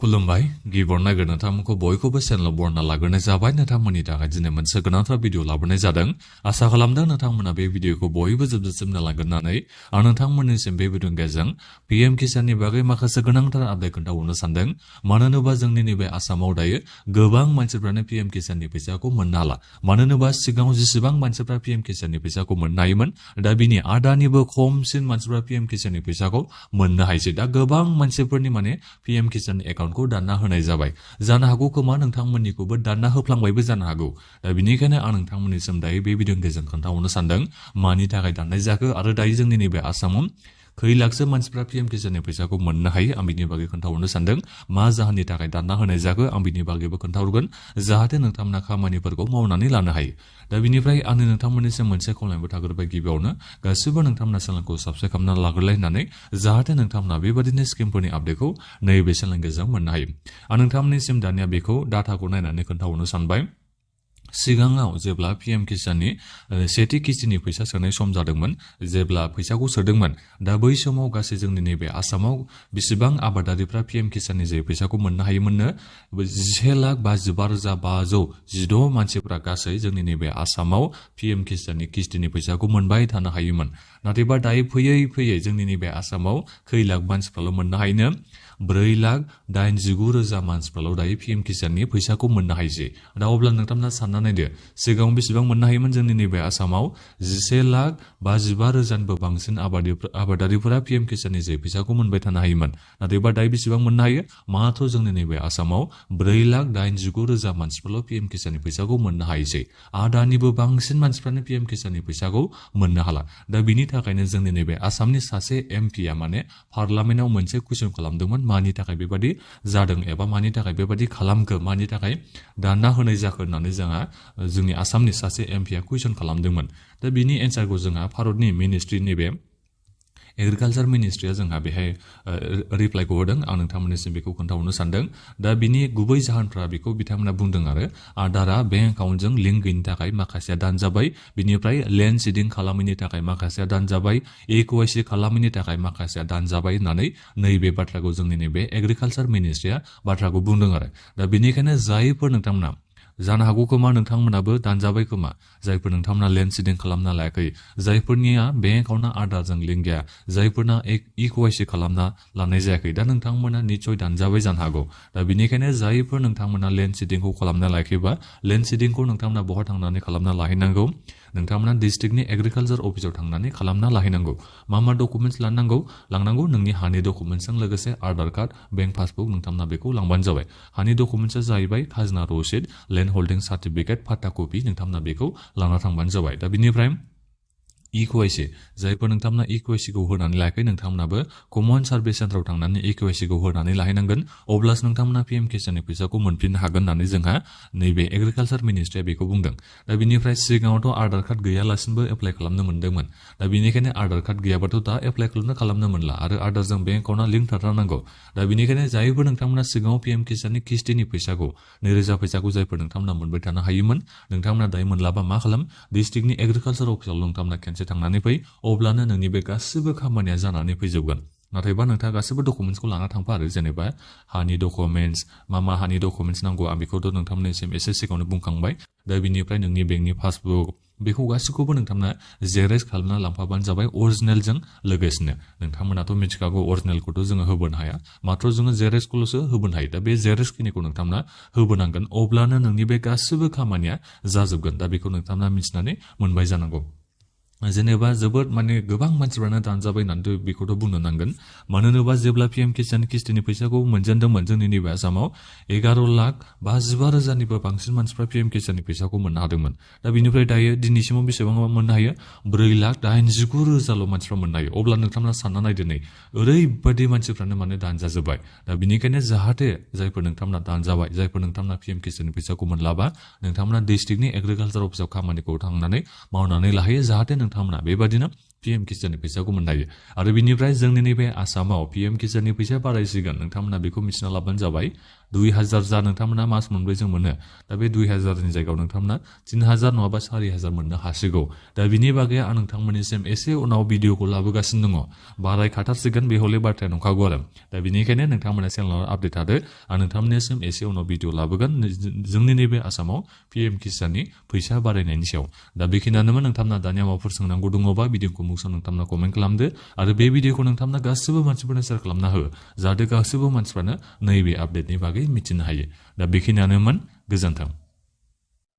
खुलुमबाय गिबियाव नागिर नोंथांमोनखौ बयखौबो चेनेलाव बरना लाग्रोनाय जाबाय नोंथांमोननि थाखाय दिनै मोनसे गोनांथार भिडिअ लाबोनाय जादों आसा खालामदों नोंथांमोना बे भिडिअखौ बयबो जोबजासिम नायलांगोननानै आं नोंथांमोननिसिम बे भिडिअनि गेजेरजों पीएम किसाननि बागै माखासे गोनांथार आपडेट खोन्थाहरनो सानदों मानो होनोबा जोंनि नैबे आसामाव दायो गोबां मानसिफ्रानो पीएम किसाननि फैसाखौ मोननो हाला मानो होनोबा सिगाङाव जेसेबां मानसिफ्रा पीएम किसाननि फैसाखौ मोननो हायोमोन दा बिनि आदानिबो खमसिन मानसिफ्रा पीएम किसाननि फैसाखौ मोननो हायोसै दा गोबां मानसिफोरनि माने पीएम किसान एकाउन्टखौ दानना होनाय जाबाय जानो हागौ खोमा नोंथांमोननिखौबो दानना होफ्लांबायबो जानो हागौ दा बिनिखायनो आं नोंथांमोननिसिम दायो बे भिडिअनि गेजेरजों खोन्थाहरनो सानदों मानि थाखाय दाननाय जाखो आरो दायो जोंनि नैबे आसामाव खै लाखसो मानसिफ्रा पीएम किसाननि फैसाखौ मोननो हायो आं बिनि बागै खोन्थाहरनो सानदों मा जाहोननि थाखाय दानना होनाय जाखो आं बिनि बागैबो खोन्थाहरगोन जाहाथे नोंथांमोना खामानिफोरखौ मावनानै लानो हायो दा बिनिफ्राय आंनो नोंथांमोननिसिम मोनसे खावलायनायबो थाग्रोबाय गिबियावनो गासिबो नोंथांमोना चेनेलखौ साबस्क्राइब खालामना लाग्रोलाय होननानै जाहाथे नोंथांमोना बेबादिनो स्किमफोरनि आपडेटखौ नैबे चेनेलनि गेजेरजों मोननो हायो आं नोंथांमोननिसिम दानिया बेखौ डाटाखौ नायनानै खोन्थाहरनो सानबाय सिगाङाव जेब्ला पीएम किसाननि सेथि किस्तिनि फैसा सोनाय सम जादोंमोन जेब्ला फैसाखौ सोदोंमोन दा बै समाव गासै जोंनि नैबे आसामाव बेसेबां आबादारिफ्रा पीएम किसाननि जे फैसाखौ मोननो हायोमोननो 1,55,516 मानसिफ्रा गासै जोंनि नैबे आसामाव पीएम किसाननि किस्तिनि फैसाखौ मोनबाय थानो हायोमोन नाथायबा दायो फैयै फैयै जोंनि नैबे आसामाव खै लाख मानसिफ्राल' मोननो हायोनो 4,89,000 मानसिफ्राल' दायो पीएम किसाननि फैसाखौ मोननो हायोसै दा अब्ला नोंथांमोना सानना नायदो सिगाङाव बेसेबां मोननो हायोमोन जोंनि नैबे आसामाव 11,55,000निबो बांसिन आबादारिफोरा पीएम किसाननि जे फैसाखौ मोनबाय थानो हायोमोन नाथायबा दायो बेसेबां मोननो हायो माथ्र जोंनि नैबे आसामाव 4,89,000 मानसिफ्राल' पीएम किसाननि फैसाखौ मोननो हायोसै आदानिबो बांसिन मानसिफ्रानो पीएम किसाननि फैसाखौ मोननो हाला दा बिनि थाखायनो जोंनि नैबे आसामनि सासे एमपिआ माने पार्लामेन्टआव मोनसे कुइसन खालामदोंमोन मानि थाखाय बेबादि जादों एबा मानि थाखाय बेबादि खालामखो मानि थाखाय दानना होनाय जाखो होननानै जोंनि आसामनि सासे एमपिआ कुइसन खालामदोंमोन दा बिनि एन्सारखौ जोंहा भारतनि मिनिस्ट्रिनि बे एग्रिकालचार मिनिस्ट्रिया जोंहा बेहाय रिप्लाइखौ होदों आं नोंथांमोननिसिम बेखौ खोन्थाहरनो सानदों दा बिनि गुबै जाहोनफ्रा बेखौ बिथांमोना बुंदों आरो आदारा बेंक एकाउन्टजों लिंक गैयिनि थाखाय माखासेया दानजाबाय बिनिफ्राय लेन्ड सिडिं खालामैनि थाखाय माखासेया दानजाबाय एकेवाइसि खालामैनि थाखाय माखासेया दानजाबाय होननानै नैबे बाथ्राखौ जोंनि नैबे एग्रिकालचार मिनिस्ट्रिया बाथ्राखौ बुंदों आरो दा बेनिखायनो जायफोर नोंथांमोना जानो हागौ खोमा नोंथांमोनाबो दानजाबाय खोमा जायफोर नोंथांमोना लेन्ड सिडिं खालामना लायाखै जायफोरनिया बेंक एकाउन्टआ आदारजों लिंक गैया जायफोरना इकेवाइसि खालामना लानाय जायाखै दा नोंथांमोना निस्सय दानजाबाय जानो हागौ दा बेनिखायनो जायफोर नोंथांमोना लेन्ड सिडिंखौ खालामना लायाखैबा लेन्ड सिडिंखौ नोंथांमोना बहा थांनानै खालामना लाहैनांगौ नोंथांमोना डिस्ट्रिक्टनि एग्रिकालचार अफिसाव थांनानै खालामना लाहैनांगौ मा डकुमेन्टस लांनांगौ नोंनि हानि डकुमेन्टसजों लोगोसे आधार कार्ड बेंक पासबुक नोंथांमोना बेखौ लांबानो जाबाय हानि डकुमेन्टसा जाहैबाय खाजोना रसिद लेन्ड हल्डिं सार्टिफिकेट फाटा कपि नोंथांमोना बेखौ लाना थांबानो जाबाय दा बिनिफ्राय इकेवाइसि जायफोर नोंथांमोना इकेवाइसिखौ होनानै लायाखै नोंथांमोनाबो कमन सार्भिस सेन्टाराव थांनानै इकेवाइसिखौ होनानै लाहैनांगोन अब्लासो नोंथांमोना पीएम किसाननि फैसाखौ मोनफिननो हागोन होननानै जोंहा नैबे एग्रिकालचार मिनिस्ट्रिया बेखौ बुंदों दा बिनिफ्राय सिगाङावथ' आधार कार्ड गैयालासिनोबो एप्लाइ खालामनो मोन्दोंमोन दा बेनिखायनो आधार कार्ड गैयाबाथ' दा एप्लाइ खालामनो मोनला आरो आधारजों बेंक एकाउन्टआ लिंक थाथारनांगौ दा बेनिखायनो जायफोर नोंथांमोना सिगाङाव पीएम किसाननि किस्तिनि फैसाखौ 2,000 फैसाखौ जायफोर नोंथांमोना मोनबाय थानो हायोमोन नोंथांमोना दायो मोनलाबा मा खालाम डिस्ट्रिक्टनि एग्रिकालचार अफिसाव नोंथांमोना खेनसे थांनानै फै अब्लानो नोंनि बे गासिबो खामानिया जानानै फैजोबगोन नाथायबा नोंथाङा गासिबो डकुमेन्टसखौ लाना थांफा आरो जेनेबा हानि डकुमेन्टस मा हानि डकुमेन्टस नांगौ आं बेखौथ' नोंथांमोननिसिम एसे सिगाङावनो बुंखांबाय दा बिनिफ्राय नोंनि बेंकनि पासबुक बेखौ गासैखौबो नोंथांमोना जेरेक्स खालामना लांफाबानो जाबाय अरिजिनेलजों लोगोसेनो नोंथांमोनाथ' मिथिखागौ अरिजिनेलखौथ' जोङो होबोनो हाया माथ्र जोङो जेरेक्सखौल'सो होबोनो हायो दा बे जेरेक्सखिनिखौ नोंथांमोना होबोनांगोन अब्लानो नोंनि बे गासिबो खामानिया जाजोबगोन दा बेखौ नोंथांमोना मिथिनानै मोनबाय जानांगौ जेनेबा जोबोद माने गोबां मानसिफ्रानो दानजाबाय होननानै बेखौथ' बुंनो नांगोन मानो होनोबा जेब्ला पीएम किसान किस्तिनि फैसाखौ मोनजेनदोंमोन जोंनि नैबे आसामाव 11,55,000निबो बांसिन मानसिफ्रा पीएम किसाननि फैसाखौ मोननो हादोंमोन दा बिनिफ्राय दायो दिनैसिमाव बेसेबां मोननो हायो 4,89,000 मानसिफ्रा मोननो हायो अब्ला नोंथांमोना सानना नायदो नै ओरैबायदि मानसिफ्रानो माने दानजाजोब्बाय दा बिनिखायनो जाहाथे जायफोर नोंथांमोना दानजाबाय जायफोर नोंथांमोना पीएम किसाननि फैसाखौ मोनलाबा नोंथांमोना डिस्ट्रिक्टनि एग्रिकालचार अफिसाव खामानिखौ थांनानै मावनानै लाहैयो जाहाथे नोंथांमोना बेबादिनो पीएम किसाननि फैसाखौ मोननो हायो आरो बिनिफ्राय जोंनि नैबे आसामाव पीएम किसाननि फैसा बारायसिगोन नोंथांमोना बेखौ मिथिना लाबानो जाबाय 2000 जा नोंथांमोना मास मोनब्रैजों मोनो दा बे 2000 नि जायगायाव नोंथांमोना 3000 नङाबा 4000 मोननो हासिगौ दा बिनि बागै आं नोंथांमोननिसिम एसे उनाव भिडिअखौ लाबोगासिनो दङ बारायखाथारसिगोन बे हले बाथ्राया नंखागौ आरो दा बिनिखायनो नोंथांमोना चेनेलाव आपडेट थादो आं नोंथांमोननिसिम एसे उनाव भिडिअ लाबोगोन जोंनि नैबे आसामाव PM किसाननि फैसा बारायनायनि सायाव दा बेखिनियानोमोन नोंथांमोना दानिया माबाफोर सोंनांगौ दङबा भिडिअखौ मुंखौ नोंथांमोना कमेन्ट खालामदो आरो बे भिडिअखौ नोंथांमोना गासिबो मानसिफोरनो शेयार खालामना हो जाहाथे गासिबो मानसिफ्रानो नैबे आपडेटनि बागै मिथिनो हायो दा बेखिनियानोमोन गोजोन्थों